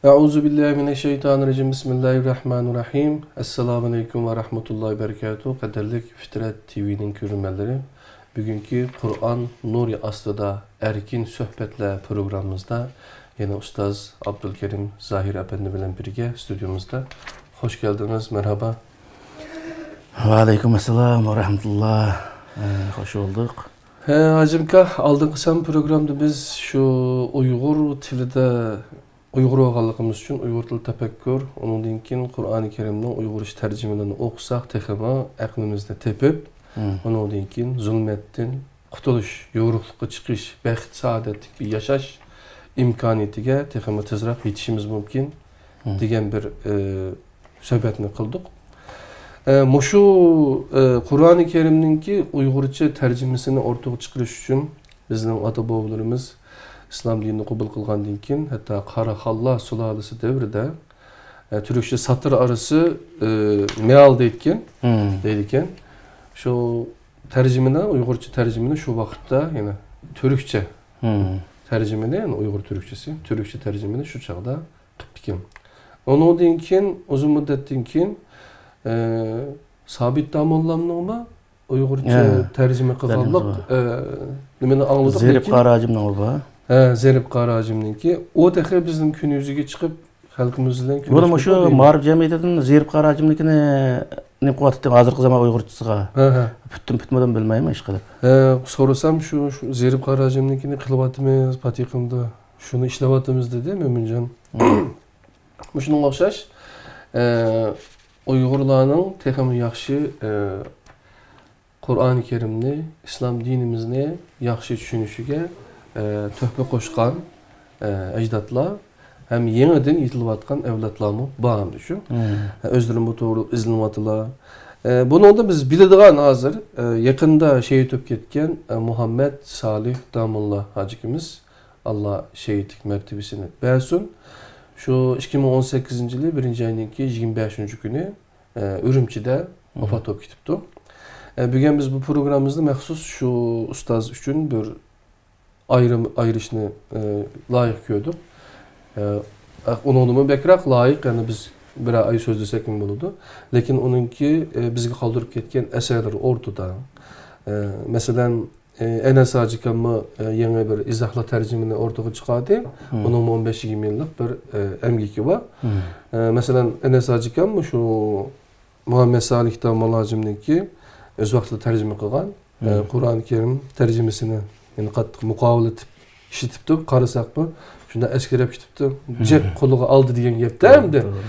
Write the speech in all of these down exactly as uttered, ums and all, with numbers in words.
أعوذ بالله من الشيطان الرجيم. بسم الله الرحمن الرحيم. السلام عليكم ورحمة الله وبركاته. قەدىرلىك فىترەت تىۋىنىڭ كۆرۈرمەنلىرى، بۈگۈنكى قۇرئان نۇرى ئاستىدا ئەركىن سۆھبەتلەر پروگراممىمىزدا يەنە ئۇستاز ئابدۇلكېرىم زاھىر ئەپەندى بىلەن بىرگە ستۇدىيومىزدا. خوش كەلدىڭىز، مەرھابا. ۋەئەلەيكۇم ئەسسالام ۋە رەھمەتۇللا. ئە، خوش بولدۇق. ھە، ھاجىمكا، ئالدىنقى سان پروگراممىدا بىز شۇ ئۇيغۇر تىلىدا ئۇيغۇر بولغانلىقىمىز ئۈچۈن ئۇيغۇر تىلى تەپەككۇر، ئۇنىڭدىن كېيىن قۇرئانى كەرىمنىڭ ئۇيغۇرچە تەرجىمىلىرىنى ئوقۇساق تېخىمۇ ئەقلىمىزنى تېپىپ، مم. ئۇنىڭدىن كېيىن زۇلمەتتىن قۇتۇلۇش، يورۇقلۇققا چىقىش، بەخت سائادەتلىك بىر ياشاش ئىمكانىيىتىگە تېخىمۇ تېزراق يېتىشىمىز مۇمكىن مم. دېگەن بىر، ئى، سۆھبەتنى قىلدۇق. ئە، مۇشۇ، ئە، قۇرئانى كەرىمنىڭكى ئۇيغۇرچە تەرجىمىسىنى ئورتىغا چىقىرىش ئۈچۈن بىزنىڭ ئاتا-بوۋىلىرىمىز ئىسلام دىنىنى قوبۇل قىلغاندىن كېيىن، ھەتتا قاراخانلار سۇلالىسى دەۋرىدە، ئە، تۈركچە ساتىر ئارىسى، ئە، مېئال دەيدىكەن، مم. دەيدىكەن. شۇ تەرجىمىنى، ئۇيغۇرچە تەرجىمىنى شۇ ۋاقىتتا يەنە تۈركچە مم. تەرجىمىنى، يەنى ئۇيغۇر تۈركچىسى، تۈركچە تەرجىمىنى شۇ چاغدا قىپتىكەن. ئۇنىڭدىن كېيىن، ئۇزۇن مۇددەتتىن كېيىن، ئە، سابىت داموللامنىڭمۇ ئۇيغۇرچە ھە. تەرجىمە قىلغانلىق، تەرجىمىسى بار. ئە، نېمىنى ئاڭلىدۇق، زېرىپ لېكىن قارا ھاجىمنىڭ بار. ھە، زېرىپ قارا ھاجىمنىڭكى. ئۇ تېخى بىزنىڭ كۈن يۈزىگە چىقىپ، خەلقىمىز بىلەن بۇنى كۆرۈشۈپ مۇشۇ بولدى. مائارىپ جەمئىيىتىدىن زېرىپ قارا ھاجىمنىڭكىنى نېمە قىلىۋاتىدۇ، ھازىرقى زامان ئۇيغۇرچىسىغا. ھە، ھە. پۈتتۈم، پۈتمىدىم بىلمەيمەن، ئىشقىلىپ. ھە، سورىسام شۇ، شۇ زېرىپ قارا ھاجىمنىڭكىنى قىلىۋاتىمىز، پاتىخىمدا شۇنى ئىشلەۋاتىمىز، دېدى مۆمىنجان. مم. مۇشۇنىڭغا ئوخشاش، ئە، ئۇيغۇرلارنىڭ تېخىمۇ ياخشى، ئە، قۇرئانى كەرىمنى، ئىسلام دىنىمىزنى ياخشى چۈشىنىشىگە، ئە، تۆھپە قوشقان، ئە، ئەجدادلار ھەم يېڭىدىن يېتىلىۋاتقان ئەۋلادلارمۇ بار ئەمدى شۇ. مم. ئە، ئۆزلىرىمۇ توغرا ئىزدىنىۋاتىدۇ. ئە، بۇنىڭدا بىز بىلىدىغان ھازىر، ئە، يېقىندا شېھىت بولۇپ كەتكەن، ئە، مۇھەممەد سالىھ داموللا ھاجىكىمىز، ئاللا شېھىتلىك مەرتىۋىسىنى بەرسۇن. شۇ ئىككى مىڭ ئون سەككىزىنچى يىلى بىرىنچى ئاينىڭكى يىگىرمە بەشىنچى كۈنى، ئە، ئۈرۈمچىدە مم. ۋاپات بولۇپ كېتىپتۇ. ئە، بۈگۈن بىز بۇ پروگراممىمىزنى مەخسۇس شۇ ئۇستاز ئۈچۈن بىر ئايرىم، ئايرىشنى، ئە، لايىق كۆردۇق. ئە، ئۇنىڭدىنمۇ بەكرەك لايىق، يەنى بىز بىرەر ئاي سۆزلىسەكمۇ بولىدۇ. لېكىن ئۇنىڭكى، ئە، بىزگە قالدۇرۇپ كەتكەن ئەسەرلىرى ئورتىدا. ئە، مەسىلەن، ئە، ئەنەس ھاجىكاممۇ، ئە، يېڭى بىر ئىزاھلار تەرجىمىنى ئورتىغا چىقاردى. مم. ئۇنىڭمۇ ئون بەش يىگىرمە يىللىق بىر، ئە، ئەمگىكى بار. مم. ئە، مەسىلەن، ئەنەس ھاجىكاممۇ شۇ مۇھەممەد سالىھ داموللا ھاجىمنىڭكى ئۆز ۋاقتىدا تەرجىمە قىلغان، ئە، مم. قۇرئان كەرىم تەرجىمىسىنى يەنە قاتتىق مۇقاۋىلە ئېتىپ ئىشلىتىپتۇ. قارىساقمۇ شۇنداق ئەسكىرەپ كېتىپتۇ. مم. جەك قولىغا ئالدى دېگەن گەپتە توغرا، ئەمدى. توغرا.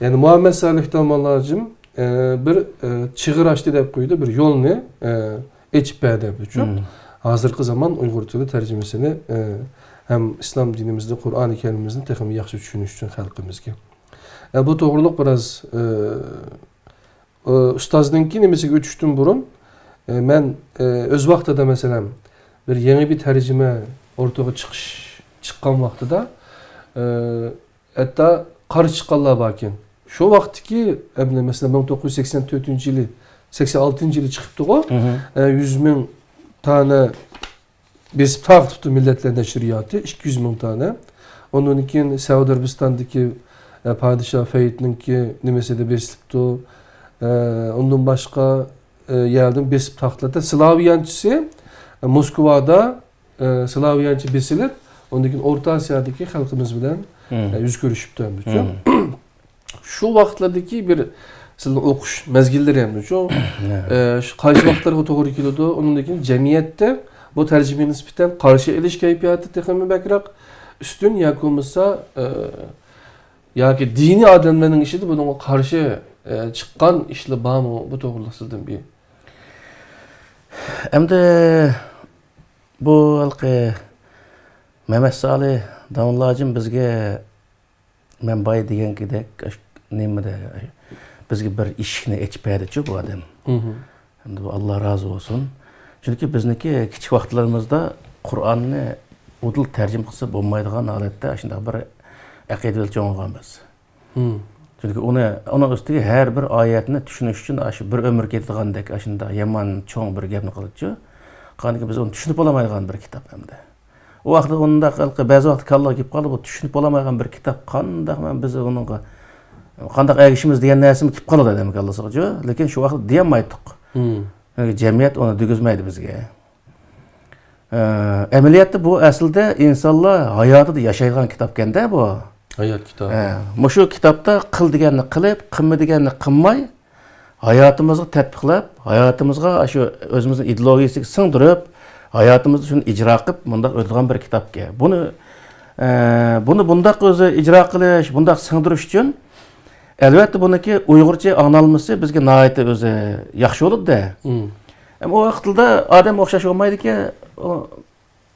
يەنى مۇھەممەد سالىھ داموللا ھاجىم، ئە، بىر، ئە، چىغىر ئاچتى دەپ قويدى، بىر يولنى، ئە، ئېچىپ بەردى دەپتۇ. مم. ھازىرقى زامان ئۇيغۇر تىلى تەرجىمىسىنى، ئە، ھەم ئىسلام دىنىمىزنى، قۇرئانى كەرىمىمىزنى تېخىمۇ ياخشى چۈشىنىش ئۈچۈن خەلقىمىزگە. ئە، بۇ توغرۇلۇق بىراز، ئە، ئە، ئۇستازنىڭكى نېمىسىگە ئۆتۈشتىن بۇرۇن، ئە، مەن، ئە، ئۆز ۋاقتىدا، مەسىلەن، بىر يېڭى بىر تەرجىمە ئورتىغا چىقىش، چىققان ۋاقتىدا، ئە، ھەتتا قارشى چىققانلار باركەن. شۇ ۋاقىتتىكى، ئەمدى مەسىلەن، مىڭ توققۇز يۈز سەكسەن تۆتىنچى يىلى، سەكسەن ئالتىنچى يىلى چىقىپتىغۇ، مم. ئە، يۈز مىڭ دانە بېسىپ تارقىتىپتۇ مىللەتلەر نەشرىياتى، ئىككى يۈز مىڭ دانە. ئۇنىڭدىن كېيىن سەئۇدى ئەرەبىستاندىكى، ئە، پادىشاھ فەيدنىڭكى نېمىسىدە بېسىلىپتۇ. ئە، ئۇندىن باشقا، ئە، يەردىن بېسىپ تارقىتىلدى. سلاۋيانچىسى، ئە، موسكۋادا، ئە، سلاۋيانچە بېسىلىپ، ئۇندىن كېيىن ئورتا ئاسىيادىكى خەلقىمىز بىلەن، مم. ئە، يۈز كۆرۈشۈپتۇ ئەمدىچۇ. مم. شۇ ۋاقىتلاردىكى بىر سىلەرنىڭ ئوقۇش مەزگىللىرى ئەمدىچۇ. نە. ئە، شۇ قايسى ۋاقىتلارغا توغرا كېلىدۇ؟ ئۇنىڭدىن كېيىن جەمئىيەتتە بۇ تەرجىمىگە نىسبەتەن قارشى ئېلىش كەيپىياتى تېخىمۇ بەكرەك ئۈستۈن ياكى بولمىسا، ئە، ياكى دىنىي ئادەملەرنىڭ ئىچىدە بۇنىڭغا قارشى، ئە، چىققان ئىشلار بارمۇ؟ بۇ توغرىلىق سىزدىن بىر. ئەمدى بۇ ھېلىقى مەمەت سالىھ داموللا ھاجىم بىزگە، مەن بايا دېگەنكىدەك، ئاشۇ نېمىدە، بىزگە بىر ئىشىكنى ئېچىپ بەردىچۇ بۇ ئادەم. مم. ئەمدى بۇ ئاللا رازى بولسۇن. چۈنكى بىزنىڭكى كىچىك ۋاقىتلىرىمىزدا قۇرئاننى ئۇدۇل تەرجىمە قىلسا بولمايدىغان ھالەتتە ئاشۇنداق بىر ئەقىدە بىلەن چوڭ بولغان بىز. مم. چۈنكى ئۇنى، ئۇنىڭ ئۈستىگە ھەر بىر ئايەتنى چۈشىنىش ئۈچۈن ئاشۇ بىر ئۆمۈر كېتىدىغاندەك ئاشۇنداق يامان چوڭ بىر گەپنى قىلىدىچۇ. قانىكى بىز ئۇنى چۈشىنىپ بولالمايدىغان بىر كىتاب ئەمدى. ئۇ ۋاقىتتا ئۇنداق ھېلىقى بەزى ۋاقىتتا كاللىغا كېلىپ قالىدۇ، بۇ چۈشىنىپ بولالمايدىغان بىر كىتاب، قانداق مەن بىز ئۇنىڭغا قانداق ئەگىشىمىز دېگەن نەرسىمۇ كېلىپ قالىدۇ ئادەمنىڭ كاللىسىغىچۇ. لېكىن شۇ ۋاقىتتا دېيەلمەيتتۇق. مم. چۈنكى جەمئىيەت ئۇنى دېگۈزمەيدۇ بىزگە. ئە، ئەمەلىيەتتە بۇ ئەسلىدە ئىنسانلار ھاياتىدا ياشايدىغان كىتابكەن-دە بۇ. ھايات كىتابى. ئە، مۇشۇ كىتابتا قىل دېگەننى قىلىپ، قىلما دېگەننى قىلماي، ھاياتىمىزغا تەتبىقلاپ، ھاياتىمىزغا شۇ ئۆزىمىزنىڭ ئىدېئولوگىيىسىگە سىڭدۈرۈپ، ھاياتىمىزدا شۇنى ئىجرا قىلىپ، مۇنداق ئۆتىدىغان بىر كىتابكەن. بۇنى، ئە، بۇنى بۇنداق ئۆزى ئىجرا قىلىش، بۇنداق سىڭدۈرۈش ئۈچۈن، ئەلۋەتتە، بۇنىڭكى ئۇيغۇرچە ئاڭلانمىسى بىزگە ناھايىتى ئۆزى ياخشى بولىدۇ-دە. مم. ئەمما ئۇ ۋاقىتلىدا ئادەم ئوخشاش بولمايدىكەن. ئۇ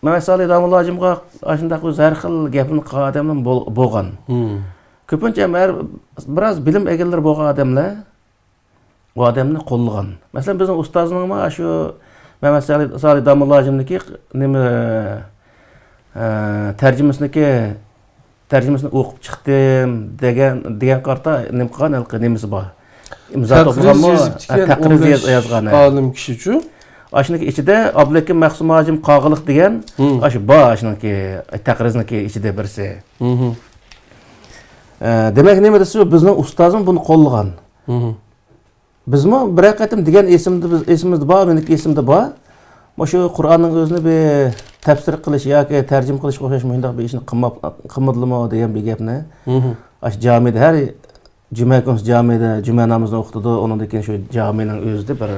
مەمەت سالىھ داموللا ھاجىمغا ئاشۇنداق ئۆزى ھەر خىل گەپلەرنى قىلغان ئادەملەر بول-، بولغان. مم. كۆپىنچە ھەر بىراز بىلىم ئىگىلىرى بولغان ئادەملەر ئۇ ئادەمنى قوللىغان. مەسىلەن، بىزنىڭ ئۇستازنىڭمۇ ئاشۇ مەمەت سالىھ، سالىھ داموللا ھاجىمنىڭكى نېمە، ئە، تەرجىمىسىنىكى، تەرجىمىسىنى ئوقۇپ چىقتىم دېگەن، دېگەن قارىتا نېمە قىلغان ھېلىقى نېمىسى بار. ئىمزا تەقرىز توپلىغانمۇ؟ يېزىپتىكەن، ھە، تەقرىز ئون بەش ياز-، يازغان، ھە. ئالىم كىشىچۇ. ئاشۇنىڭكى ئىچىدە ئابلىكىم مەخسۇم ھاجىم قاغىلىق دېگەن، مم. ئاشۇ بار، ئاشۇنىڭكى تەقرىزنىڭكى ئىچىدە بىرسى. مم. ئە، دېمەك، نېمە دېسە، بىزنىڭ ئۇستازمۇ بۇنى قوللىغان. مم. بىزمۇ بىرەر قېتىم دېگەن ئېسىمدە، بىز، ئېسىمىزدە بار، مېنىڭكى ئېسىمدە بار. مۇشۇ قۇرئاننىڭ ئۆزىنى بىر تەپسىر قىلىش ياكى تەرجىمە قىلىشقا ئوخشاش مۇشۇنداق بىر ئىشنى قىلماپ-، قىلمىدىلىمۇ دېگەن بىر گەپنى. مم. ئاشۇ جامىدا ھەر جۈمە كۈنى جامىدا جۈمە نامىزىنى ئوقۇتىدۇ. ئۇنىڭدىن كېيىن شۇ جامىنىڭ ئۆزىدە بىر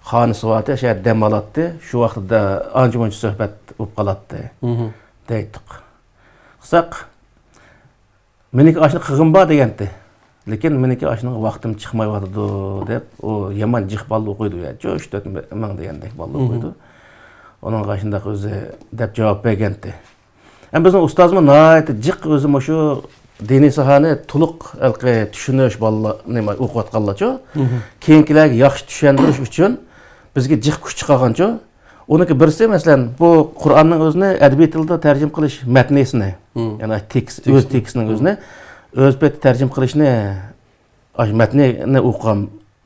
خانىسى بارتى، شۇ يەردە دەم ئالاتتى. شۇ ۋاقىتتا ئانچە-مۇنچە سۆھبەت بولۇپ قالاتتى، مم. دەيتتۇق. قىلساق، مېنىڭكى ئاشۇنى قىلغۇم بار دېگەنتى. لېكىن مېنىڭكى ئاشۇنىڭغا ۋاقتىم چىقمايۋاتىدۇ دەپ، ئۇ يامان جىق باللا ئوقۇيدۇ يا، شۇ ئۈچ تۆت مىڭ دېگەندەك باللا مم. ئوقۇيدۇ. ئۇنىڭغا ئاشۇنداق ئۆزى دەپ جاۋاب بەرگەنتى. ئەمما بىزنىڭ ئۇستازمۇ ناھايىتى جىق ئۆزى مۇشۇ دىنىي ساھەنى تولۇق ھېلىقى چۈشىنىش، بالىلار نېمە ئوقۇۋاتقانلارچۇ، مم. كېيىنكىلەرگە ياخشى چۈشەندۈرۈش ئۈچۈن بىزگە جىق كۈچ چىقارغانچۇ. ئۇنىڭكى بىرسى، مەسىلەن، بۇ قۇرئاننىڭ ئۆزىنى ئەدەبىي تىلدا تەرجىمە قىلىش مەتنىسىنى، مم. يەنى تېكىست، ئۆز تېكىستنى. تېكىستىنىڭ مم. ئۆزىنى ئۆز پېتى تەرجىمە قىلىشنى، ئاشۇ مەتنىنى ئوقۇغان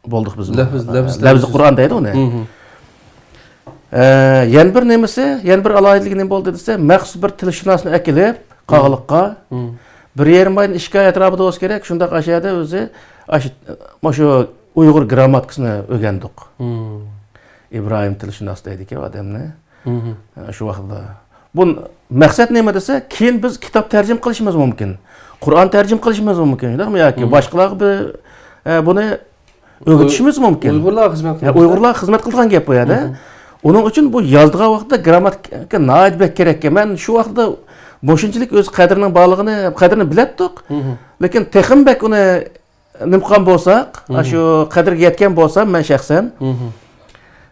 بولدۇق بىز. لەپز، لەپز لەپزى تەرجىمىسى. قۇرئان دەيدۇ ئۇنى. مم. ئە، يەنە بىر نېمىسى، يەنە بىر ئالاھىدىلىكى نېمە بولدى دېسە، مەخسۇس بىر تىلشۇناسنى ئەكېلىپ، قاغىلىققا. مم. بىر يېرىم ئايدىن ئىككى ئاي ئەتراپىدا بولسا كېرەك، شۇنداق ئاشۇ يەردە ئۆزى ئاشۇ، مۇشۇ ئۇيغۇر گرامماتىكىسىنى ئۆگەندۇق. مم. ئىبراھىم تىلشۇناس دەيدىكەن ئادەمنى. مم. شۇ ۋاقىتتا. بۇ مەقسەت نېمە دېسە، كېيىن بىز كىتاب تەرجىمە قىلىشىمىز مۇمكىن. قۇرئان تەرجىمە قىلىشىمىز مۇمكىن. شۇنداقمۇ ياكى مم. باشقىلارغا بىر، ئە، بۇنى ئۆگىتىشىمىز مۇمكىن. ئۇيغۇرلارغا خىزمەت يا، قىلىمىز. ئۇيغۇرلارغا خىزمەت قىلىدىغان گەپ بۇ يەردە. مم. ئۇنىڭ ئۈچۈن بۇ يازىدىغان ۋاقىتتا گرامماتىكا ناھايىتى بەك كېرەككەن. مەن شۇ ۋاقىتتا مۇشۇنچىلىك ئۆز قەدرىنىڭ بارلىقىنى، قەدرىنى بىلەتتۇق. مم. لېكىن تېخىمۇ بەك ئۇنى نېمە قىلغان بولساق، مم. ئاشۇ قەدرىگە يەتكەن بولسام مەن شەخسەن، مم.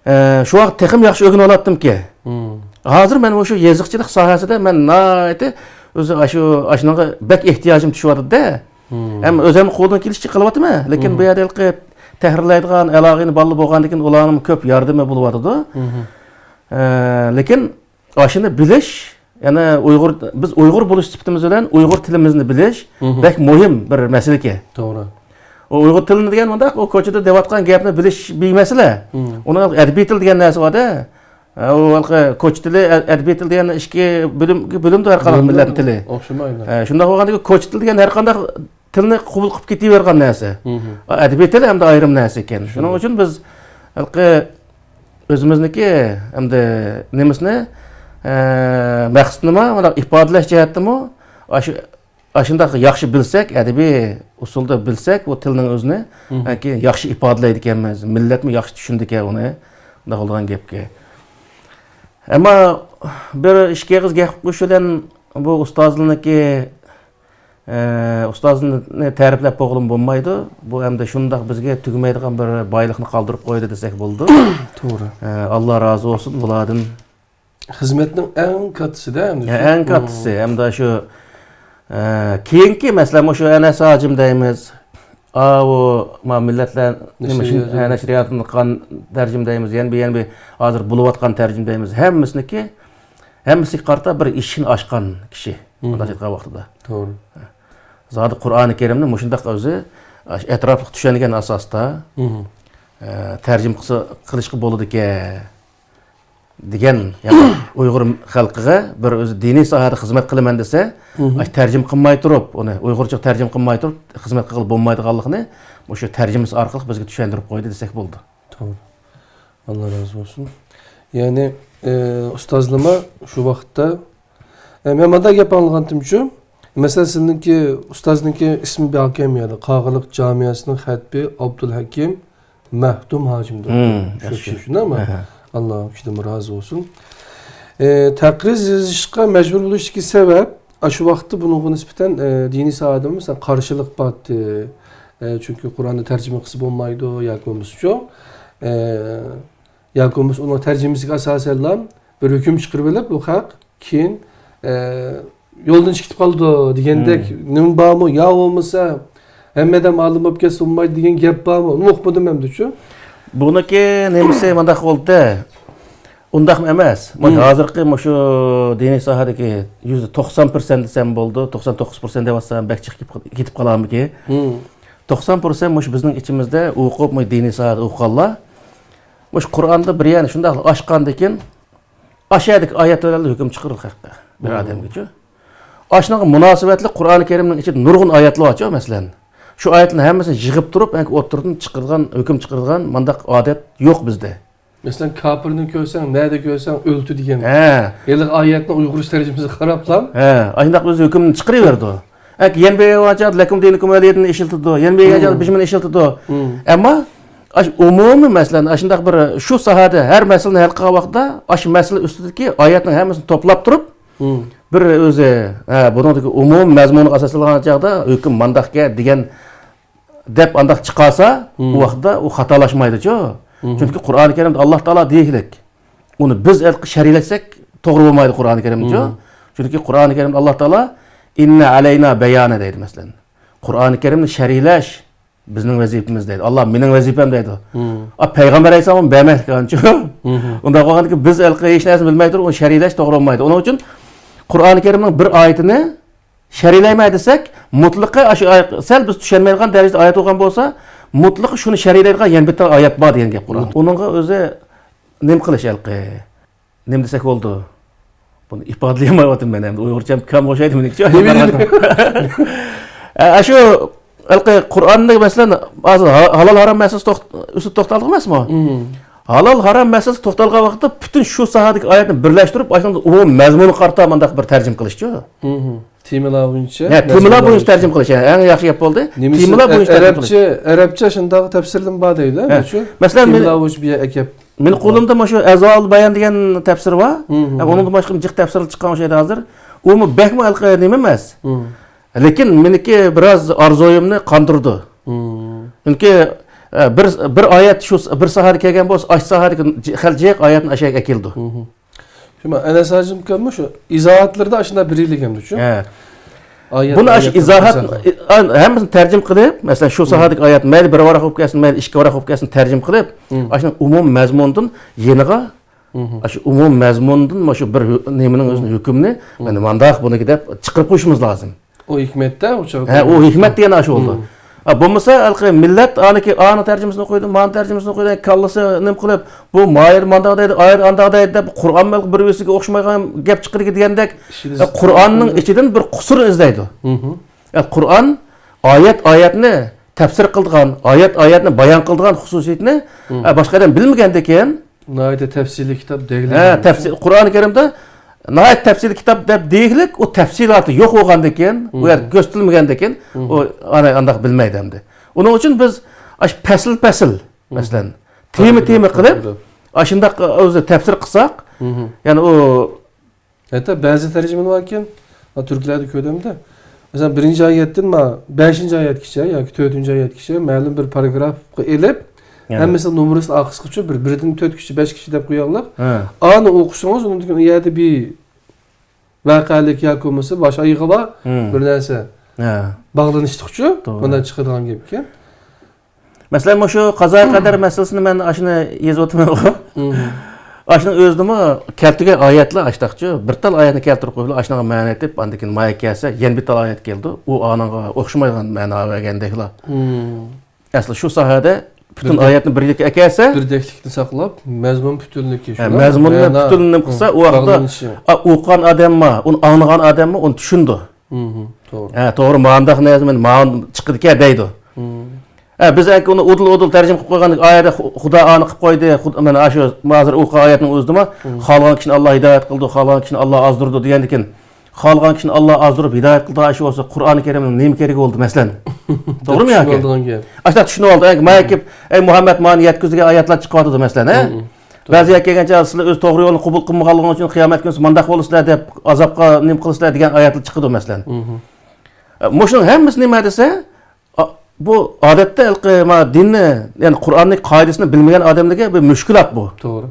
ئە، شۇ ۋاقىت تېخىمۇ ياخشى ئۆگىنىۋالاتتىمكەن. مم. ھازىر مەن مۇشۇ يېزىقچىلىق ساھەسىدە مەن ناھايىتى ئۆزى ئاشۇ، ئاشۇنىڭغا بەك ئېھتىياجىم چۈشۈۋاتىدۇ-دە. مم. ھەم ئۆزۈم قولدىن كېلىشىچە قىلىۋاتىمەن. لېكىن مم. بۇ يەردە ھېلىقى تەھرىرلەيدىغان، ئالاقىدار بالىلار بولغاندىكىن ئۇلارنىڭ كۆپ ياردىمى بولۇۋاتىدۇ. مم. ئە، لېكىن ئاشۇنى بىلىش، يەنى ئۇيغۇر، بىز ئۇيغۇر بولۇش سۈپىتىمىز بىلەن ئۇيغۇر تىلىمىزنى بىلىش مم. بەك مۇھىم بىر مەسىلىكەن. توغرا. ئۇ ئۇيغۇر تىلىنى دېگەن مۇنداق، ئۇ كوچىدا دەۋاتقان گەپنى بىلىش بىر مەسىلە. مم. ئۇنىڭ ئەدەبىي تىل دېگەن نەرسە بار-دە. ئە، ئۇ ھېلىقى كوچا تىلى، ئە-، ئەدەبىي تىل دېگەن ئىككى بۆلۈم، بۆلۈمدە ھەر قانداق بۆلۈمدە مىللەتنىڭ تىلى. ئوخشىمايدۇ. ئە، شۇنداق بولغاندىكىن كوچا تىلى دېگەن ھەر قانداق تىلنى قوبۇل قىلىپ كېتىۋېرىدىغان نەرسە. مم. ئە، ئەدەبىي تىل ھەمدە ئايرىم نەرسە ئىكەن. شۇنىڭ شۇنداق. ئۈچۈن بىز ھېلىقى ئۆزىمىزنىڭكى ھەمدە نېمىسىنى، ئە، مەقسىتىنىمۇ مۇنداق ئىپادىلەش جەھەتتىمۇ ئاشۇ ئاشۇنداق ياخشى بىلسەك، ئەدەبىي ئۇسۇلدا بىلسەك، ئۇ تىلنىڭ ئۆزىنى، مم. كېيىن ياخشى ئىپادىلەيدىكەنمىز، مىللەتمۇ ياخشى چۈشىنىدىكەن ئۇنى. ئۇنداق بولىدىغان گەپكەن. ئەمما بىر ئىككى ئېغىز گەپ قىلىش بىلەن بۇ ئۇستازلىرىنىڭكى، ئە، ئۇستازلىرىنى تەرىپلەپ بولغىلىمۇ بولمايدۇ. بۇ ئەمدى شۇنداق بىزگە تۈگىمەيدىغان بىر بايلىقنى قالدۇرۇپ قويدى دېسەك بولىدۇ. توغرا. ئە، ئاللا رازى بولسۇن بۇلاردىن. خىزمەتنىڭ ئەڭ كاتتىسىدە ئەمدى يا، شۇ. ئەڭ كاتتىسى. ئەمدى شۇ، ئە، كېيىنكى، مەسىلەن، مۇشۇ ئەنەس ھاجىم دەيمىز. ئاۋۇ، ما، مىللەتلەر، نېمە، نەشرىياتى. ھە، نەشرىياتىنى قىلغان تەرجىمە دەيمىز. يەنە بىر، يەنە بىر ھازىر بولۇۋاتقان تەرجىمە دەيمىز. ھەممىسىنىكى، ھەممىسىگە قارىتا بىر ئىشىكنى ئاچقان كىشى. مم. مۇنداق ئېيتقان ۋاقتىدا. توغرا. زادى قۇرئانى كەرىمنى مۇشۇنداق ئۆزى ئەتراپلىق چۈشەنگەن ئاساستا، مم. ئە، تەرجىمە قىلسا، قىلىشقا بولىدىكەن. دېگەن، يەنى ئۇيغۇر خەلقىگە بىر ئۆزى دىنىي ساھەدە خىزمەت قىلىمەن دېسە، ئاشۇ تەرجىمە قىلماي تۇرۇپ، ئۇنى ئۇيغۇرچە تەرجىمە قىلماي تۇرۇپ خىزمەت قىلغىلى بولمايدىغانلىقىنى مۇشۇ تەرجىمىسى ئارقىلىق بىزگە چۈشەندۈرۈپ قويدى دېسەك بولىدۇ. توغرا. ئاللا رازى بولسۇن. يەنى، ئە، ئۇستازلىما شۇ ۋاقىتتا، ئە، مەن مۇنداق گەپ ئاڭلىغانتىمچۇ، مەسىلەن، سىزنىڭكى ئۇستازنىڭكى ئىسمى باركەن يەنى، قاغىلىق جامىيەسىنىڭ خەتىپى ئابدۇلھەكىم مەھدۇم ھاجىمدۇر. مم، شۇ كىشى، شۇنداقمۇ؟ ئەھە. ئاللا ئۇ كىشىدىن رازى بولسۇن. ئە، تەقرىز يېزىشقا مەجبۇر بولۇشتىكى سەۋەب، ئاشۇ ۋاقىتتا بۇنىڭغا نىسبەتەن، ئە، دىنىي ساھەدىمۇ مەسىلەن قارشىلىق بارتى. ئە، چۈنكى قۇرئاننى تەرجىمە قىلسا بولمايدۇ ياكى بولمىسىچۇ، ئە، ياكى بولمىسا ئۇنىڭ تەرجىمىسىگە ئاساسەنلا بىر ھۆكۈم چىقىرىۋېلىپ، بۇ خەق كېيىن، ئە، يولدىن چىقىپ كېتىپ قالىدۇ دېگەندەك نېمە بارمۇ؟ يا بولمىسا ھەممە ئادەم ئالىم بولۇپ كەتسە بولمايدۇ دېگەن گەپ بارمۇ؟ ئۇنى ئۇقمىدىم ئەمدىچۇ. بۇنىڭكى نېمىسى مۇنداق بولدى. ئۇنداقمۇ ئەمەس. مانا ھازىرقى مۇشۇ دىنىي ساھەدىكى يۈزدە توقسان پىرسەنت دېسەم بولىدۇ، توقسان توققۇز پىرسەنت دەۋاتسام بەك چىقىپ كېتىپ قالارمىكىن. توقسان پىرسەنت مۇشۇ بىزنىڭ ئىچىمىزدە ئوقۇپ، مۇشۇ دىنىي ساھەدە ئوقۇغانلار، مۇشۇ قۇرئاندا بىر يەرنى شۇنداق ئاچقاندىن كېيىن، ئاشۇ يەردىكى ئايەت بىلەن ھۆكۈم چىقىرىدۇ خەققە، بىر ئادەمگىچۇ. ئاشۇنىڭغا مۇناسىۋەتلىك قۇرئانى كەرىمنىڭ ئىچىدە نۇرغۇن ئايەتلەر بارچۇ، مەسىلەن. شۇ ئايەتلەرنىڭ ھەممىسىنى يىغىپ تۇرۇپ، ئوتتۇرىدىن چىقىرىدىغان، ھۆكۈم چىقىرىدىغان مانداق ئادەت يوق بىزدە. مەسىلەن، كاپىرنى كۆرسەڭ، نەدە كۆرسەڭ ئۆلتۈر دېگەن. ھە. ھېلىقى ئايەتنىڭ ئۇيغۇرچە تەرجىمىسىگە قاراپلا. ھە، ئاشۇنداق ئۆزى ھۆكۈمنى چىقىرىۋېرىدۇ. ئەك، يەنە بىر ۋاجىدا لەكۇم دىنۇكۇم ۋەلىيەدىننى ئىشلىتىدۇ. يەنە بىر ۋاجىدا بىژمىنى ئىشلىتىدۇ. ئەمما ئاش ئومۇمىي، مەسىلەن، ئاشۇنداق بىر شۇ ساھەدە ھەر مەسىلىنى ھەل قىلغان ۋاقىتتا، ئاشۇ مەسىلە ئۈستىدىكى ئايەتنىڭ ھەممىسىنى توپلاپ تۇرۇپ، بىر ئۆزى، ھە، بۇنىڭدىكى ئومۇمىي مەزمۇنىغا ئاساسلانغان چاغدا ھۆكۈم مانداقكەن دېگەن دەپ ئانداق چىقارسا، ئۇ ۋاقىتتا ئۇ خاتالاشمايدۇچۇ. چۈنكى قۇرئانى كەرىمدە ئاللا تائالا دېگىلىك، ئۇنى بىز ئەلقى شەرھلەتسەك توغرا بولمايدۇ قۇرئانى كەرىمدىچۇ. چۈنكى قۇرئانى كەرىمدە ئاللا تائالا ئىننە ئەلەينا بەيانە دەيدۇ، مەسىلەن. قۇرئانى كەرىمنى شەرھلەش بىزنىڭ ۋەزىپىمىز دەيدۇ. ئاللا مېنىڭ ۋەزىپەم دەيدۇ. ئا، پەيغەمبەر ئەلەيھىسسالام ئۇنى بەرمەكلىك ئانچۇ. ئۇنداق بولغاندىكىن بىز ئەلقى ھېچ نەرسىنى بىلمەي تۇرۇپ ئۇنى شەرھلەش توغرا بولمايدۇ. ئۇنىڭ ئۈچۈن قۇرئانى كەرىمنىڭ بىر ئايىتىنى شەرھلەيمەن دېسەك، مۇتلىقى ئاشۇ ئايەت، سەل بىز چۈشەنمەيدىغان دەرىجىدە ئايەت بولغان بولسا، مۇتلىقى شۇنى شەرھلەيدىغان يەنە بىتتا ئايەت بار دېگەن گەپ قۇرئان. ئۇنىڭغا ئۆزى نېمە قىلىش ئەلقى؟ نېمە دېسەك بولىدۇ؟ بۇنى ئىپادىلىيەلمەيۋاتىمەن مەن ئەمدى. ئۇيغۇرچەم كەم ئوخشايدۇ مېنىڭكىچۇ. ئە، ئاشۇ ئەلقى قۇرئاننى، مەسىلەن، ھازىر ھا-، ھالال ھارام مەسىلىسى توخت-، ئۈستىدە توختالدۇق ئەمەسمۇ؟ ھالال ھارام مەسىلىسى توختالغان ۋاقىتتا پۈتۈن شۇ ساھەدىكى ئايەتنى بىرلەشتۈرۈپ، ئاشۇنىڭ ئومۇمىي مەزمۇنىغا قارىتا مانداق بىر تەرجىمە قىلىشچۇ. تېمىلار بويىچە، ھە، تېمىلار بويىچە تەرجىمە قىلىش، ھە، ئەڭ ياخشى گەپ بولدى. تېمىلار بويىچە تەرجىمە قىلىش. ئەرەبچە، ئەرەبچە شۇنداق تەپسىرلىرىمۇ بار دەيدۇ، ھە. مەسىلەن، تېمىلار بويىچە بۇ يەرگە ئەكەپ. مېنىڭ قولۇمدا مۇشۇ ئەزۋائۇل بايان دېگەن تەپسىر بار. ھە، ئۇنىڭدىن باشقا جىق تەپسىرلەر چىققان ئوخشايدۇ ھازىر. ئۇمۇ بەكمۇ ھېلىقى نېمە ئەمەس. لېكىن مېنىڭكى بىراز ئارزۇيۇمنى قاندۇرىدۇ. چۈنكى، ئە، بىر، بىر ئايەت شۇ س-، بىر ساھەدە كەلگەن بولسا، ئاشۇ ساھەدىكى جى-، خېلى جىق ئايەتنى ئاشۇ يەرگە ئەكېلىدۇ. شۇ ئەنەس ھاجىمكەنمۇ شۇ ئىزاھاتلىرىدا ئاشۇنداق بېرىلگەنمىچۇ؟ ھە. ئايەت، بۇنى ئاشۇ ئايەت ئىزاھات، ئىزاھات. ئا، ھەممىسىنى تەرجىمە قىلىپ، مەسىلەن، شۇ ساھەدىكى ئايەت مەيلى بىر ۋاراق بولۇپ كەلسۇن، مەيلى ئىككى ۋاراق بولۇپ كەلسۇن، تەرجىمە قىلىپ، ئاشۇنىڭ ئومۇمىي مەزمۇنىدىن يېنىغا، ئاشۇ ئومۇمىي مەزمۇنىدىن مانا شۇ بىر ھۆ-، نېمىنىڭ ئۆزىنىڭ ھۆكمىنى، مانا مانداق بۇنىڭكى دەپ چىقىرىپ قويۇشىمىز لازىم. ئۇ ھېكمەتتە ئۇ چاغدا. ھە، ئۇ ھېكمەت دېگەن ئاشۇ بولىدۇ. ھە، بولمىسا، ھېلىقى مىللەت ئانىكى، ئانىڭ تەرجىمىسىنى ئوقۇيدۇ، مانىڭ تەرجىمىسىنى ئوقۇيدۇ، كاللىسى نېمە قىلىپ، بۇ ماھىر مانداق دەيدۇ، ئايەت ئانداق دەيدۇ دەپ، قۇرئان بىلەن بىر بىرسىگە ئوخشىمايدىغان گەپ چىقىدىكى دېگەندەك، ئە، قۇرئاننىڭ ئىچىدىن بىر قۇسۇر ئىزدەيدۇ. ئە، قۇرئان ئايەت-ئايەتنى تەپسىر قىلىدىغان، ئايەت-ئايەتنى بايان قىلىدىغان خۇسۇسىيىتىنى، ئە، باشقا ئادەم بىلمىگەندىكىن، ناھايىتى تەپسىلىي كىتاب دەيلى. ھە، تەپسىل-، قۇرئانى كەرىمدە ناھايىتى تەپسىلىي كىتاب دەپ دېيىلىك، ئۇ تەپسىلاتى يوق بولغاندىكىن، ئۇ يەردە كۆرسىتىلمىگەندىكىن، ئۇ ئانا ئانداق بىلمەيدۇ ئەمدى. ئۇنىڭ ئۈچۈن بىز ئاشۇ پەسىل-پەسىل، مەسىلەن، تېما-تېما قىلىپ، ئاشۇنداق ئۆزى تەپسىر قىلساق، يەنى ئۇ ھەتتا بەزى تەرجىمىلەر باركەن، مانا تۈركلەردە كۆردۈم-دە. مەسىلەن، بىرىنچى ئايەتتىن مانا بەشىنچى ئايەتكىچە ياكى تۆتىنچى ئايەتكىچە مەلۇم بىر پاراگرافقا ئېلىپ، ھەممىسىنىڭ نومۇرىسىنى ئارقىسىغىچە بىر، بىردىن تۆتكىچە، بەشكىچە دەپ قويۇڭلار. ئانى ئوقۇسىڭىز، ئۇنىڭدىن كېيىن ئۇ يەردە بىر ۋەقەلىك ياكى بولمىسا باشقا ئايىغى بار بىر نەرسە باغلىنىشلىقچۇ، بۇنداق چىقىدىغان گەپكەن. مەسىلەن، مۇشۇ قازا قەدەر مەسىلىسىنى مەن ئاشۇنى يېزىۋاتىمەنغۇ. ئاشۇنىڭ ئۆزىدىمۇ كەلتۈرگەن ئايەتلەر ئاشتاقچۇ. بىر تال ئايەتنى كەلتۈرۈپ قويۇپ، ئاشۇنىڭغا مەنە ئېيتىپ، ئاندىن كېيىن مايا كەلسە، يەنە بىر تال ئايەت كېلىدۇ. ئۇ ئانىڭغا ئوخشىمايدىغان مەنا بەرگەندەكلا. ئەسلى شۇ ساھەدە پۈتۈن بىردەك-، ئايەتنى بىرلىككە ئەكەلسە، بىردەكلىكنى ساقلاپ، مەزمۇن پۈتۈنلۈكى، ھە، شۇنداقمۇ؟ مەزمۇننى مەنا پۈتۈنلۈك قىلسا، ئۇ ۋاقىتتا، باغلىنىشى. ئا، ئوقۇغان ئادەممۇ، ئۇنى ئاڭلىغان ئادەممۇ ئۇنى چۈشىنىدۇ. مھم، توغرا. ھە، توغرا، مانداق نەرسە مانا چىقىدىكەن دەيدۇ. مھم. ھە، بىز ئەنكى ئۇنى ئۇدۇل-ئۇدۇل تەرجىمە قىلىپ قويغان ئايەتتە خۇ-، خۇدا ئانى قىلىپ قويدى، خۇد-، مانا ئاشۇ ھازىر ئوقۇغان ئايەتنىڭ ئۆزىدىمۇ، مھم، خالىغان كىشىنى ئاللا ھىدايەت قىلىدۇ، خالىغان كىشىنى ئاللا ئازدۇرىدۇ دېگەندىكىن، خالىغان كىشىنى ئاللا ئازدۇرۇپ ھىدايەت قىلىدىغان ئىش بولسا، قۇرئانى كەرىمنىڭ نېمە كېرىكى بولدى، مەسىلەن؟ توغرىمۇ ياكى؟ چۈشىنىۋالىدىغان گەپ. ئاشۇنداق چۈشىنىۋالدى. ئەنكى مانا كېلىپ، ئەي مۇھەممەد، مانا يەتكۈزگەن ئايەتلەر چىقىۋاتىدۇ، مەسىلەن، ھە؟ مم. بەزى يەرگە كەلگەنچە، سىلەر ئۆز توغرا يولنى قوبۇل قىلمىغانلىقىڭ ئۈچۈن قىيامەت كۈنى مانداق بولىسىلەر دەپ، ئازابقا نېمە قىلىسىلەر دېگەن ئايەتلەر چىقىدۇ، مەسىلەن. مم. ئە، مۇشۇنىڭ ھەممىسى نېمە دېسە، ئا، بۇ ئادەتتە ھېلىقى مانا دىننى، يەنى قۇرئاننىڭ قائىدىسىنى بىلمىگەن ئادەملەرگە بىر مۈشكۈلات بۇ. توغرا.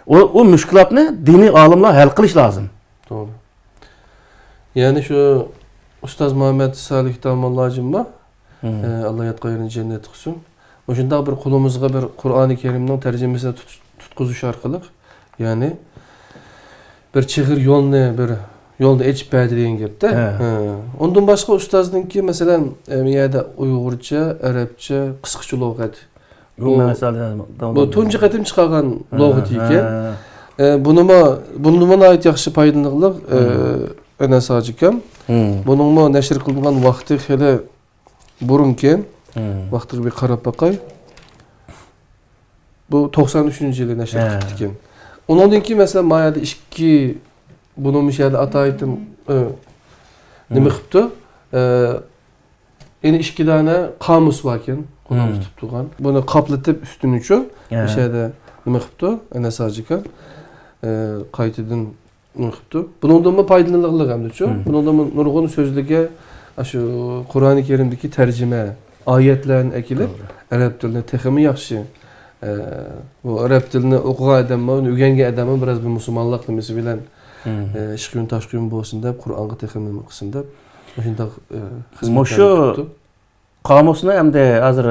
ئۇ، ئۇ مۈشكۈلاتنى دىنىي ئالىملار ھەل قىلىشى لازىم. توغرا. يەنى شۇ ئۇستاز مۇھەممەد سالىھ داموللا ھاجىم بار. مم. ئە، ئاللا ياتقان يېرىنى جەننەت قىلسۇن. مۇشۇنداق بىر قولىمىزغا بىر قۇرئانى كەرىمنىڭ تەرجىمىسىنى تۇت-، تۇتقۇزۇش ئارقىلىق، يەنى بىر چىغىر يولنى، بىر يولنى ئېچىپ بەردى دېگەن گەپتە. ھە. ھە. ئۇندىن باشقا ئۇستازنىڭكى، مەسىلەن، ئە، بۇ يەردە ئۇيغۇرچە، ئەرەبچە، قىسقىچە لۇغەت. يوق، بۇ، مەن مەسىلەن، بۇ تۇنجى قېتىم چىقارغان ھە، لۇغىتى ھە، ئىكەن. ھە. ئە، بۇنىمۇ، بۇنىمۇ ناھايىتى ياخشى پايدىلىنىقلىق، ئە، مم. ئەنەس ھاجىكام. مم. بۇنىڭمۇ نەشر قىلىنغان ۋاقتى خېلى بۇرۇنكەن. مم. ۋاقتىغا بىر قاراپ باقاي. بۇ توقسان ئۈچىنچى يىلى نەشر ھە. قىلىپتىكەن. ئۇنىڭدىن كېيىن، مەسىلەن، ما يەردە ئىككى، بۇنىمۇ شۇ يەردە ئاتايتىن، ئە، نېمە مم. قىپتۇ؟ ئە، يەنە ئىككى دانە قامۇس باركەن، قولۇمدا مم. تۇتۇپ تۇرغان. بۇنى قاپلىتىپ ئۈستىنى ئۈچۈن، ھە. مۇشۇ يەردە نېمە قىپتۇ؟ ئەنەس ھاجىكام، ئە، قايتىدىن نېمە قىپتۇ؟ بۇنىڭدىنمۇ پايدىلىنىدىغان ئەمدىچۇ؟ مم. بۇنىڭدىنمۇ نۇرغۇن سۆزلىگە، ئاشۇ قۇرئانى كەرىمدىكى تەرجىمە، ئايەتلەرنى ئەكېلىپ، توغرا. ئەرەب تىلىنى تېخىمۇ ياخشى، ئە، بۇ ئەرەب تىلىنى ئوقۇغان ئادەممۇ، ئۆگەنگەن ئادەممۇ بىراز بىر مۇسۇلمانلىق نېمىسى بىلەن، مم. ئە، ئىشقا يول تاشقا يول بولسۇن دەپ، قۇرئانغا تېخىمۇ نېمە قىلسۇن دەپ، مۇشۇنداق، ئە، خىزمەتلەرنى مۇشۇ قىپتۇ. قامۇسنى ئەمدى ھازىر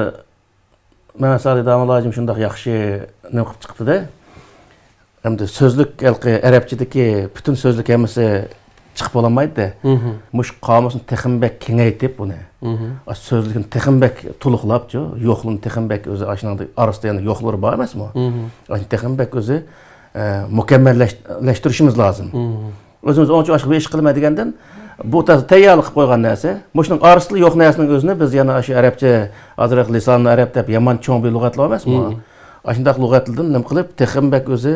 مەمەت سالىھ داموللا ھاجىم شۇنداق ياخشى نېمە قىلىپ چىقتىدە. ئەمدى سۆزلۈك ھېلىقى ئەرەبچىدىكى پۈتۈن سۆزلۈك ھەممىسى چىقىپ بولالمايدۇ. مھم. مۇشۇ قامۇسنى تېخىمۇ بەك كېڭەيتىپ ئۇنى. مھم. ئاشۇ سۆزلۈكنى تېخىمۇ بەك تولۇقلاپچۇ، يوقلىرىنى تېخىمۇ بەك ئۆزى ئاشۇنىڭدا ئارىسىدا يەنە يوقلىرى بار ئەمەسمۇ؟ مھم. ئاشۇنى تېخىمۇ بەك ئۆزى، ئە، مۇكەممەللەش-، لەشتۈرۈشىمىز لازىم. مھم. ئۆزىمىز ئوڭچە ئاشۇ بىر ئىش قىلىمەن دېگەندىن، بۇ تازا تەييارلىق قىلىپ قويغان نەرسە. مۇشۇنىڭ ئارىسىدا يوق نەرسىنىڭ ئۆزىنى بىز يەنە ئاشۇ ئەرەبچە، ئازراق لىسانى ئەرەب دەپ يامان چوڭ بىر لۇغەتلەر ئەمەسمۇ؟ مم. ئاشۇنداق لۇغەتلىرىدىن نېمە قىلىپ، تېخىمۇ بەك ئۆزى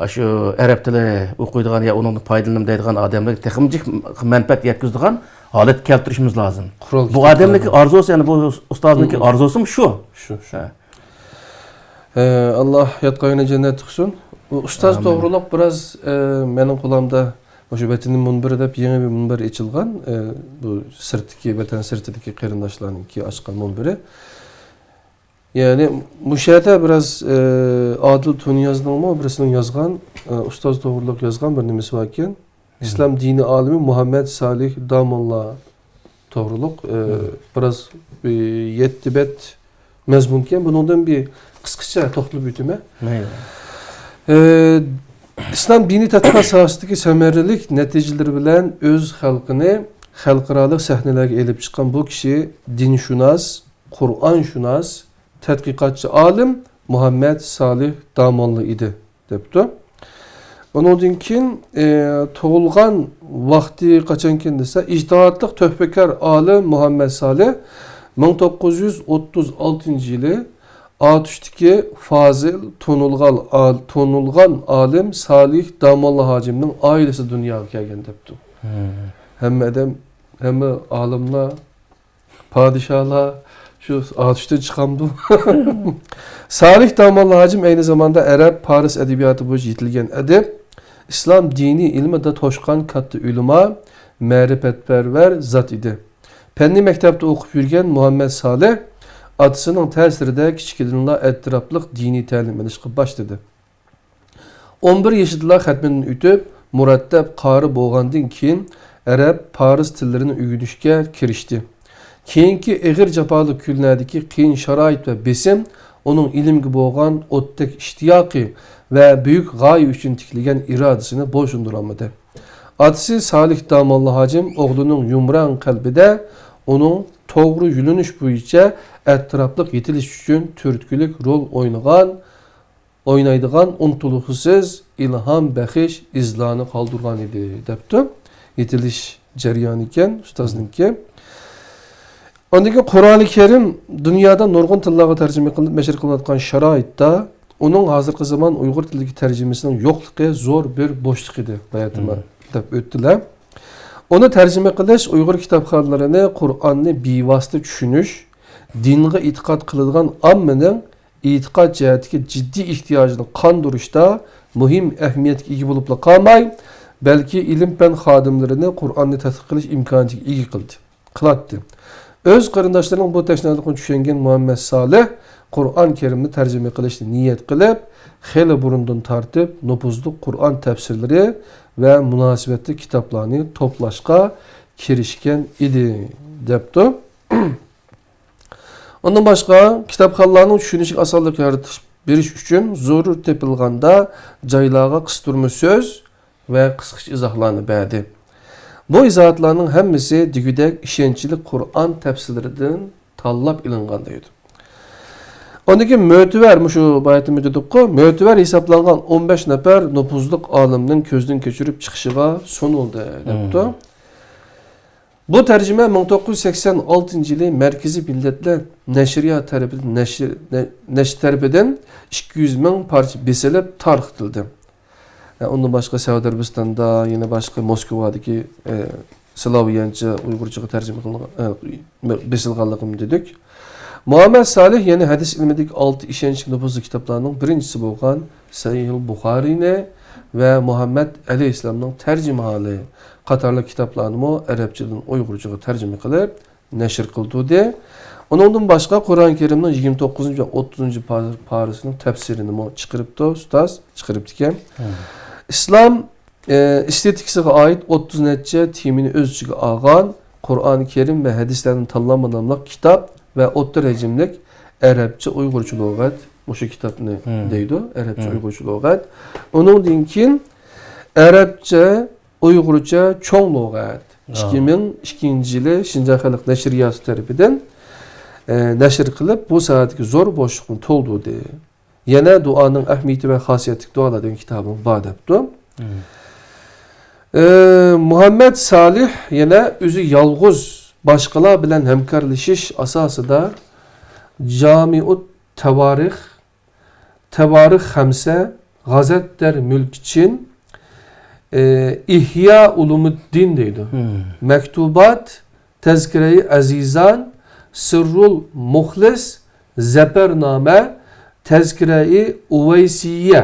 ئاشۇ ئەرەب تىلى ئوقۇيدىغان يا ئۇنىڭدىن پايدىلىنىمەن دەيدىغان ئادەملەرگە تېخىمۇ جىق مەنپەئەت يەتكۈزىدىغان ھالەتكە كەلتۈرۈشىمىز لازىم. قورال بۇ ئادەمنىڭكى ئارزۇسى، يەنى بۇ ئۇستازنىڭكى مم. ئارزۇسىمۇ شۇ. شۇ، شۇ. ھە. ئە، ئاللا ياتقان يېرىنى جەننەت قىلسۇن. بۇ ئۇستاز ئامىن. توغرۇلۇق بىراز، ئە، مېنىڭ قولۇمدا مۇشۇ ۋەتىنىم مۇنبىرى دەپ يېڭى بىر مۇنبەر ئېچىلغان. ئە، بۇ سىرتتىكى، ۋەتەن سىرتىدىكى قېرىنداشلارنىڭكى ئاچقان مۇنبىرى. يەنى مۇشۇ يەردە بىراز، ئە، ئادىل تۇنىيازنىڭمۇ بىرسىنىڭ يازغان، ئە، ئۇستاز توغرۇلۇق يازغان بىر نېمىسى باركەن. ئىسلام دىنى ئالىمى مۇھەممەد سالىھ داموللا توغرۇلۇق، ئە، مم. بىراز، ئە، يەتتە بەت مەزمۇنكەن. بۇنىڭدىن بىر قىسقىچە توختىلىپ ئۆتىمەن. مەيلى. ئە، ئىسلام دىنىي تەتقىقات ساھەسىدىكى سەمەرىلىك نەتىجىلىرى بىلەن ئۆز خەلقىنى خەلقئارالىق سەھنىلەرگە ئېلىپ چىققان بۇ كىشى دىنشۇناس، قۇرئانشۇناس، تەتقىقاتچى ئالىم مۇھەممەد سالىھ داموللا ئىدى. دەپتۇ. ئۇنىڭدىن كېيىن، ئى، تۇغۇلغان ۋاقتى قاچانكەن دېسە، ئىجتىھاتلىق تۆھپىكار ئالىم مۇھەممەد سالىھ مىڭ توققۇز يۈز ئوتتۇز ئالتىنچى يىلى ئاتۇشتىكى فازىل، تونۇلغان ئال-، تونۇلغان ئالىم سالىھ داموللا ھاجىمنىڭ ئائىلىسىدە دۇنياغا كەلگەن دەپتۇ. مم. ھەممە ئادەم، ھەممە ئالىملار پادىشاھلار شۇ ئاتۇشتىن چىقامدۇ؟ سالىھ داموللا ھاجىم ئەينى زاماندا ئەرەب، پارس ئەدەبىياتى بويىچە يېتىلگەن ئەدىب، ئىسلام دىنىي ئىلمىدا توشقان كاتتا ئۆلىما، مەرىپەتپەرۋەر زات ئىدى. پەننىي مەكتەپتە ئوقۇپ يۈرگەن مۇھەممەد سالىھ ئاتىسىنىڭ تەسىرىدە كىچىكىدىنلا ئەتراپلىق دىنىي تەلىم ئېلىشقا باشلىدى. ئون بىر يېشىدىلا خەتمىدىن ئۆتۈپ، مۇرەتتەپ قارى بولغاندىن كېيىن، ئەرەب، پارس تىللىرىنى ئۆگىنىشكە كىرىشتى. كېيىنكى ئېغىر جاپالىق كۈنلەردىكى قىيىن شارائىت ۋە بېسىم ئۇنىڭ ئىلىمگە بولغان ئوتتەك ئىشتىياقى ۋە بۈيۈك غايە ئۈچۈن تىكلىگەن ئىرادىسىنى بويسۇندۇرالمىدى. ئاتىسى سالىھ داموللا ھاجىم ئوغلىنىڭ يۇمران قەلبىدە ئۇنىڭ توغرا يۆنىلىش بويىچە ئەتراپلىق يېتىلىش ئۈچۈن تۈرتكىلىك رول ئوينىغان، ئوينايدىغان ئۇنتۇلغۇسىز ئىلھام بەخش ئىزلارنى قالدۇرغان ئىدى، دەپتۇ. يېتىلىش جەريانى ئىكەن ئۇستازنىڭكى. ئاندىن كېيىن قۇرئانى كەرىم دۇنيادا نۇرغۇن تىللارغا تەرجىمە قىلىنىپ نەشر قىلىنىۋاتقان شارائىتتا ئۇنىڭ ھازىرقى زامان ئۇيغۇر تىلىدىكى تەرجىمىسىنىڭ يوقلۇقى زور بىر بوشلۇق ئىدى باياتىنلا دەپ ئۆتتىلە. ئۇنى تەرجىمە قىلىش ئۇيغۇر كىتابخانلىرىنى قۇرئاننى بىۋاسىتە چۈشىنىش، دىنغا ئېتىقاد قىلىدىغان ئاممىنىڭ ئېتىقاد جەھەتتىكى جىددىي ئېھتىياجىنى قاندۇرۇشتا مۇھىم ئەھمىيەتكە ئىگە بولۇپلا قالماي، بەلكى ئىلىم-پەن خادىملىرىنى قۇرئاننى تەتقىق قىلىش ئىمكانىيىتىگە ئىگە قىلدى، قىلاتتى. ئۆز قېرىنداشلىرىنىڭ بۇ تەشنالىقىنى چۈشەنگەن مۇھەممەد سالىھ قۇرئان كەرىمنى تەرجىمە قىلىشنى نىيەت قىلىپ، خېلى بۇرۇندىن تارتىپ نوپۇزلۇق قۇرئان تەپسىرلىرى ۋە مۇناسىۋەتلىك كىتابلارنى توپلاشقا كىرىشكەن ئىدى، دەپتۇ. ئۇندىن باشقا، كىتابخانلارنىڭ چۈشىنىشىگە ئاسانلىق يارىتىش بېرىش ئۈچۈن زۆرۈر تېپىلغاندا جايلارغا قىستۇرما سۆز ۋە قىسقىچە ئىزاھلارنى بەردى. بۇ ئىزاھاتلارنىڭ ھەممىسى دېگۈدەك ئىشەنچلىك قۇرئان تەپسىرلىرىدىن تاللاپ ئېلىنغان دەيدۇ. ئاندىن كېيىن مۆتىۋەر، مۇشۇ باياتىنمۇ دېدۇققۇ، مۆتىۋەر ھېسابلانغان ئون بەش نەپەر نوپۇزلۇق ئالىمنىڭ كۆزدىن كەچۈرۈپ چىقىشىغا سۇنۇلدى، دەپتۇ. بۇ تەرجىمە مىڭ توققۇز يۈز سەكسەن ئالتىنچى يىلى مەركىزىي مىللەتلەر نەشرىيات تەرىپىدىن نەشر، نە-، نەشر تەرىپىدىن ئىككى يۈز مىڭ پارچە بېسىلىپ تارقىتىلدى. ئە، ئۇندىن باشقا سەئۇدى ئەرەبىستاندا، يەنە باشقا موسكۋادىكى، ئە، سلاۋيانچە ئۇيغۇرچىغا تەرجىمە قىلىنغان، ئە، بېسىلغانلىقىنى دېدۇق. مۇھەممەد سالىھ يەنە ھەدىس ئىلمىدىكى ئالتە ئىشەنچلىك نوپۇزلۇق كىتابلارنىڭ بىرىنچىسى بولغان سەھىھۇل بۇخارىينى ۋە مۇھەممەد ئەلەيھىسسالامنىڭ تەرجىمىھالى قاتارلىق كىتابلارنىمۇ ئەرەبچىدىن ئۇيغۇرچىغا تەرجىمە قىلىپ نەشر قىلدۇردى. ئۇنىڭدىن باشقا قۇرئان كەرىمنىڭ يىگىرمە توققۇزىنچى ۋە ئوتتۇزىنچى پار-، پارىسىنىڭ تەپسىرىنىمۇ چىقىرىپتۇ، ئۇستاز، چىقىرىپتىكەن. مم. ئىسلام، ئى، ئېستېتىكىسىغا ئائىت ئوتتۇز نەچچە تېمىنى ئۆز ئىچىگە ئالغان قۇرئان كەرىم ۋە ھەدىسلەردىن تاللانما ناملىق كىتاب ۋە ئوتتۇرا ھەجىملىك ئەرەبچە ئۇيغۇرچە لۇغەت مۇشۇ كىتابنى مم. دەيدۇ، ئەرەبچە مم. ئۇيغۇرچە لۇغەت. ئۇنىڭدىن كېيىن ئەرەبچە ئۇيغۇرچە چوڭ لۇغەت. ئىككى مىڭ ئىككىنچى يىلى شىنجاڭ خەلق نەشرىياتى تەرىپىدىن، ئە، نەشر قىلىپ، بۇ ساھەدىكى زور بوشلۇقنى تولدۇردى. يەنە دۇئانىڭ ئەھمىيىتى ۋە خاسىيەتلىك دۇئالار دېگەن كىتابىمۇ بار دەپتۇ. مم. ئە، مۇھەممەد سالىھ يەنە ئۆزى يالغۇز باشقىلار بىلەن ھەمكارلىشىش ئاساسىدا جامىئۇت تاۋارىخ، تەۋارىخ خەمسە، غازەت دەر مۈلكى چىن، ئى، ئىھيا ئۇلۇمۇددىن دەيدۇ. مم. مەكتۇبات، تەزكىرەي ئەزىزان، سىررۇل مۇخلىس، زەپەرنامە، تەزكىرەي ئۇۋەيسىيە،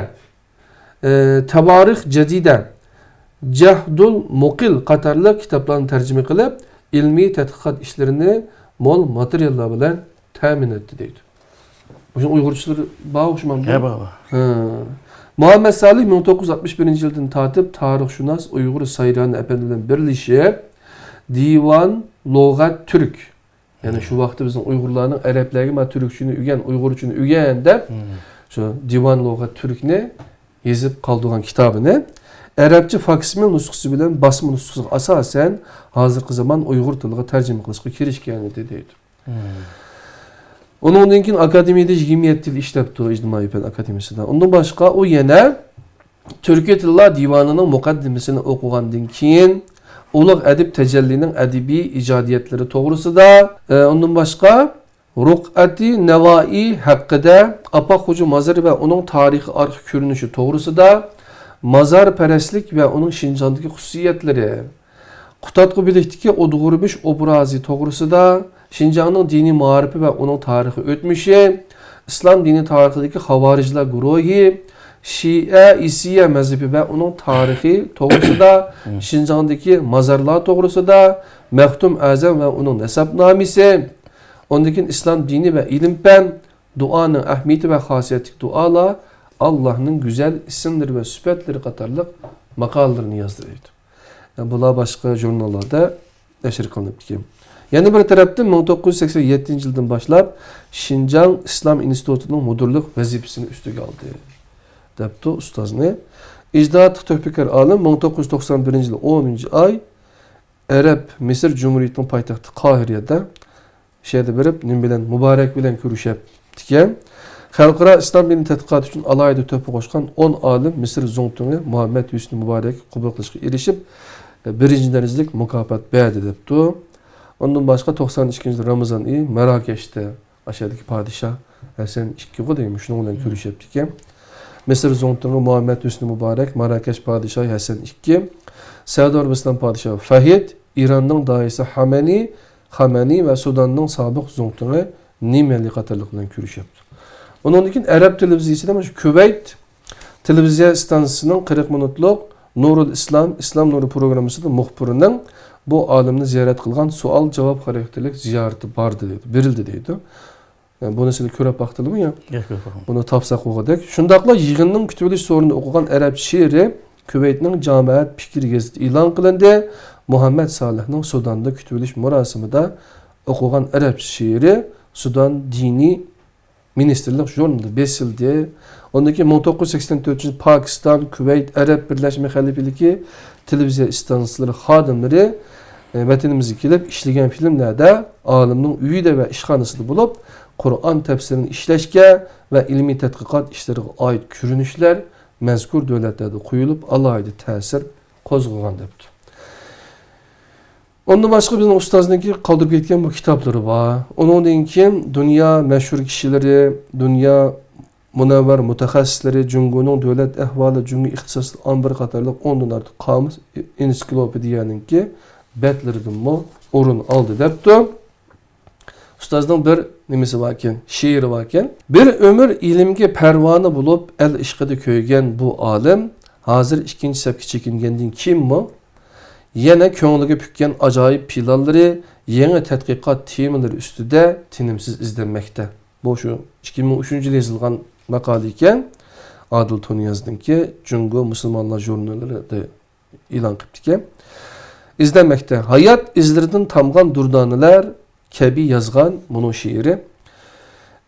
ئى، تەۋارىخ جەدىدە، جەھدۇل مۇقىل قاتارلىق كىتابلارنى تەرجىمە قىلىپ، ئىلمىي تەتقىقات ئىشلىرىنى مول ماتېرىياللار بىلەن تەمىن ئەتتى دەيدۇ. مۇشۇنىڭ ئۇيغۇرچىلىرى بار ئوخشىمامدۇ؟ ھە، بار، بار. ھە. مۇھەممەد سالىھ مىڭ توققۇز يۈز ئاتمىش بىرىنچى يىلدىن تارتىپ تارىخشۇناس ئۇيغۇر سايرانى ئەپەندى بىلەن بىرلىشىپ، دىۋان لۇغەت تۈرك، يەنى شۇ ۋاقىتتا بىزنىڭ ئۇيغۇرلارنىڭ ئەرەبلەرگە مانا تۈركچىنى ئۆگەن، ئۇيغۇرچىنى ئۆگەن دەپ، شۇ دىۋان لۇغەت تۈركنى يېزىپ قالدۇرغان كىتابىنى ئەرەبچە فاكسىمىل نۇسخىسى بىلەن باسما نۇسخىسىغا ئاساسەن ھازىرقى زامان ئۇيغۇر تىلىغا تەرجىمە قىلىشقا كىرىشكەن ئىدى دەيدۇ. مم. ئۇنىڭدىن كېيىن ئاكادېمىيەدە يىگىرمە يەتتە يىل ئىشلەپتۇ، ئىجتىمائىي پەن ئاكادېمىيەسىدە. ئۇندىن باشقا، ئۇ يەنە تۈركىي تىللار دىۋانىنىڭ مۇقەددىمىسىنى ئوقۇغاندىن كېيىن، ئۇلۇغ ئەدىب تەجەللىنىڭ ئەدەبىي ئىجادىيەتلىرى توغرىسىدا، ئە، ئۇندىن باشقا، رۇقئەتى نەۋائى ھەققىدە، ئاپاق خوجا مازىرى ۋە ئۇنىڭ تارىخىي ئارقا كۆرۈنۈشى توغرىسىدا، مازارپەرەسلىك ۋە ئۇنىڭ شىنجاڭدىكى خۇسۇسىيەتلىرى، قۇتادغۇ بۆلەكتىكى ئۇدغۇربىش ئوبرازى توغرىسىدا، شىنجاڭنىڭ دىنىي مائارىپى ۋە ئۇنىڭ تارىخىي ئۆتمۈشى، ئىسلام دىنى تارىخىدىكى خاۋارىجلار گۇرۇھى، شىئە ئىسىيە مەزھىپى ۋە ئۇنىڭ تارىخى توغرىسىدا، شىنجاڭدىكى مازارلار توغرىسىدا، مەختۇم ئەزەم ۋە ئۇنىڭ نەسەبنامىسى، ئۇندىن كېيىن ئىسلام دىنى ۋە ئىلىم-پەن، دۇئانىڭ ئەھمىيىتى ۋە خاسىيەتلىك دۇئالار، ئاللاھنىڭ گۈزەل ئىسىملىرى ۋە سۈپەتلىرى قاتارلىق ماقالىلىرىنى يازدى دەيدۇ. بۇلار باشقا ژۇرناللاردا نەشر قىلىنىپتىكەن. يەنە بىر تەرەپتىن، مىڭ توققۇز يۈز سەكسەن يەتتىنچى يىلدىن باشلاپ شىنجاڭ ئىسلام ئىنستىتۇتىنىڭ مۇدىرلىق ۋەزىپىسىنى ئۈستىگە ئالدى، دەپتۇ ئۇستازنى. ئىجتىھادلىق تۆھپىكار ئالىم مىڭ توققۇز يۈز توقسان بىرىنچى يىل ئونىنچى ئاي ئەرەب مىسىر جۇمھۇرىيىتىنىڭ پايتەختى قاھىرىيەدە شەدە بېرىپ، نېمە بىلەن، مۇبارەك بىلەن كۆرۈشەپتىكەن. خەلقئارا ئىسلام دىنى تەتقىقاتى ئۈچۈن ئالاھىدە تۆھپە قوشقان ئون ئالىم مىسىر زۇڭتۇڭى مۇھەممەد ھۈسنى مۇبارەك قوبۇل قىلىشقا ئېرىشىپ، بىرىنچى دەرىجىلىك مۇكاپات بەردى دەپتۇ. ئۇندىن باشقا، توقسان ئىككىنچى يىل رامىزان ئېيى ماراكەشتە ئاشۇ يەردىكى پادىشاھ ھەسەن ئىككىغۇ دەيمىز، شۇنىڭ بىلەن كۆرۈشۈپتىكەن. مىسىر زۇڭتۇڭى مۇھەممەد ھۈسنى مۇبارەك، ماراكەش پادىشاھى ھەسەن ئىككى، سەئۇدى ئەرەبىستان پادىشاھى فەھد، ئىراننىڭ دائىيسى خامەنى، خامەنى ۋە سۇداننىڭ سابىق زۇڭتۇڭى نىمەلى قاتارلىق بىلەن كۆرۈشۈپتۇ. ئۇنىڭدىن كېيىن ئەرەب تېلېۋىزىيىسىدە مانا شۇ كۇۋەيت تېلېۋىزىيە ئىستانسىسىنىڭ قىرىق مىنۇتلۇق نۇرۇل ئىسلام، ئىسلام نۇرى پروگراممىسىدا مۇخبىرنىڭ بۇ ئالىمنى زىيارەت قىلغان سوئال-جاۋاب خاراكتېرلىك زىيارىتى باردى دەيدۇ، بېرىلدى دەيدۇ. بۇنى سىلەر كۆرۈپ باقتىلىمۇ يا؟ ياق، ياق، ياق. بۇنى تاپساق بولغۇدەك. شۇنداقلا يىغىننىڭ كۈتۈۋېلىش سورۇنىدا ئوقۇغان ئەرەب شېئىرى كۇۋەيتنىڭ جامائەت پىكرى گېزىتى ئېلان قىلىندى. مۇھەممەد سالىھنىڭ سۇداندا كۈتۈۋېلىش مۇراسىمىدا ئوقۇغان ئەرەب شېئىرى سۇدان دىنىي مىنىستىرلىق ژۇرنىلىدا بېسىلدى. ئۇندىن كېيىن مىڭ توققۇز يۈز سەكسەن تۆتىنچى يىل پاكىستان، كۇۋەيت، ئەرەب بىرلەشمە خەلىپىلىكى تېلېۋىزىيە ئىستانسىلىرى خادىملىرى، ئە، ۋەتىنىمىزگە كېلىپ ئىشلىگەن فىلىملەردە ئالىمنىڭ ئۆيىدە ۋە ئىشخانىسىدا بولۇپ، قۇرئان تەپسىرىنى ئىشلەشكە ۋە ئىلمىي تەتقىقات ئىشلىرىغا ئائىت كۆرۈنۈشلەر مەزكۇر دۆلەتلەردە قويۇلۇپ، ئالاھىدە تەسىر قوزغىغان دەپتۇ. ئۇندىن باشقا بىزنىڭ ئۇستازنىڭكى قالدۇرۇپ كەتكەن بۇ كىتابلىرى بار. ئۇنىڭدىن كېيىن دۇنيا مەشھۇر كىشىلىرى، دۇنيا مۇنەۋۋەر مۇتەخەسسىسلىرى، جۇڭگونىڭ دۆلەت ئەھۋالى، جۇڭگو ئىختىساسلىق ئامبىرى قاتارلىق ئوندىن ئارتۇق قامۇس، ئېنسىكلوپېدىيەنىڭكى بەتلىرىدىنمۇ ئورۇن ئالدى دەپتۇ. ئۇستازنىڭ بىر نېمىسى باركەن، شېئىرى باركەن. بىر ئۆمۈر ئىلىمگە پەرۋانە بولۇپ، ئەل ئىشقىدا كۆيگەن بۇ ئالىم ھازىر ئىككىنچى سەپكە چېكىنگەندىن كېيىنمۇ يەنە كۆڭلىگە پۈككەن ئاجايىپ پىلانلىرى، يېڭى تەتقىقات تېمىلىرى ئۈستىدە تىنىمسىز ئىزدەنمەكتە. بۇ شۇ ئىككى مىڭ ئۈچىنچى يىلى يېزىلغان ماقالە ئىكەن. ئادىل تۇنىيازنىڭكى جۇڭگو مۇسۇلمانلار ژۇرنىلىدا ئېلان قىپتىكەن. ئىزدەنمەكتە. ھايات ئىزلىرىدىن تامغان دۇردانىلەر كەبى يازغان مۇنۇ شېئىرى.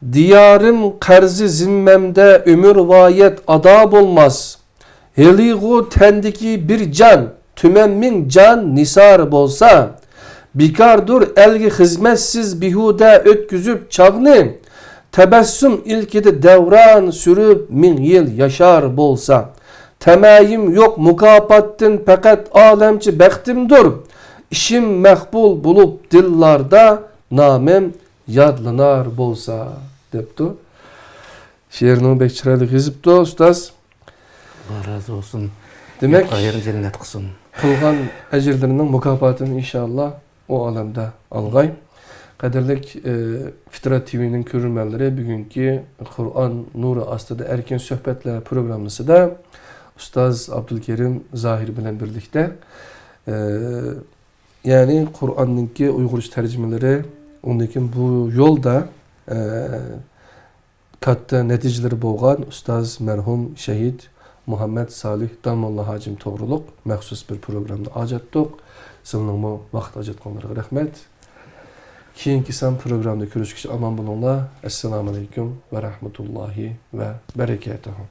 دىيارىم قەرزى زىممەمدە ئۆمۈر ۋايەت ئادا بولماس. ھېلىغۇ تەندىكى بىر جان، تۈمەن مىڭ جان نىسار بولسا. بىكاردۇر ئەلگە خىزمەتسىز بىھۇدە ئۆتكۈزۈپ چاغنى. تەبەسسۇم ئىلكىدە دەۋران سۈرۈپ مىڭ يىل ياشار بولسا. تەمەيىم يوق مۇكاپاتتىن پەقەت ئالەمچە بەختىمدۇر. ئىشىم مەقبۇل بولۇپ دىللاردا نامىم يادلىنار بولسا، دەپتۇ. شېئىرنىمۇ بەك چىرايلىق يېزىپتۇ، ئۇستاز. ئاللا رازى بولسۇن. دېمەك، ياتقان يېرىنى جەننەت قىلسۇن. قىلغان ئەجىرلىرىنىڭ مۇكاپاتىنى ئىنشاللا ئۇ ئالەمدە ئالغاي. قەدىرلىك، ئى، فىترەت تىۋىنىڭ كۆرۈرمەنلىرى، بۈگۈنكى قۇرئان نۇرى ئاستىدا ئەركىن سۆھبەتلەر پروگراممىسىدا ئۇستاز ئابدۇلكېرىم زاھىر بىلەن بىرلىكتە، ئى، يەنى قۇرئاننىڭكى ئۇيغۇرچە تەرجىمىلىرى، ئۇندىن كېيىن بۇ يولدا، ئى، كاتتا نەتىجىلىرى بولغان ئۇستاز مەرھۇم شېھىت مۇھەممەد سالىھ داموللا ھاجىم توغرۇلۇق مەخسۇس بىر پروگراممىنى ئاجاتتۇق. سىلىنىڭمۇ ۋاقىت ئاجاتقانلىرىغا رەھمەت. كېيىنكى سان پروگراممىدا كۆرۈشكىچە ئامان بولۇڭلار. ئەسسالامۇئەلەيكۇم ۋە رەھمەتۇللاھى ۋە بەرىكاتۇھۇ.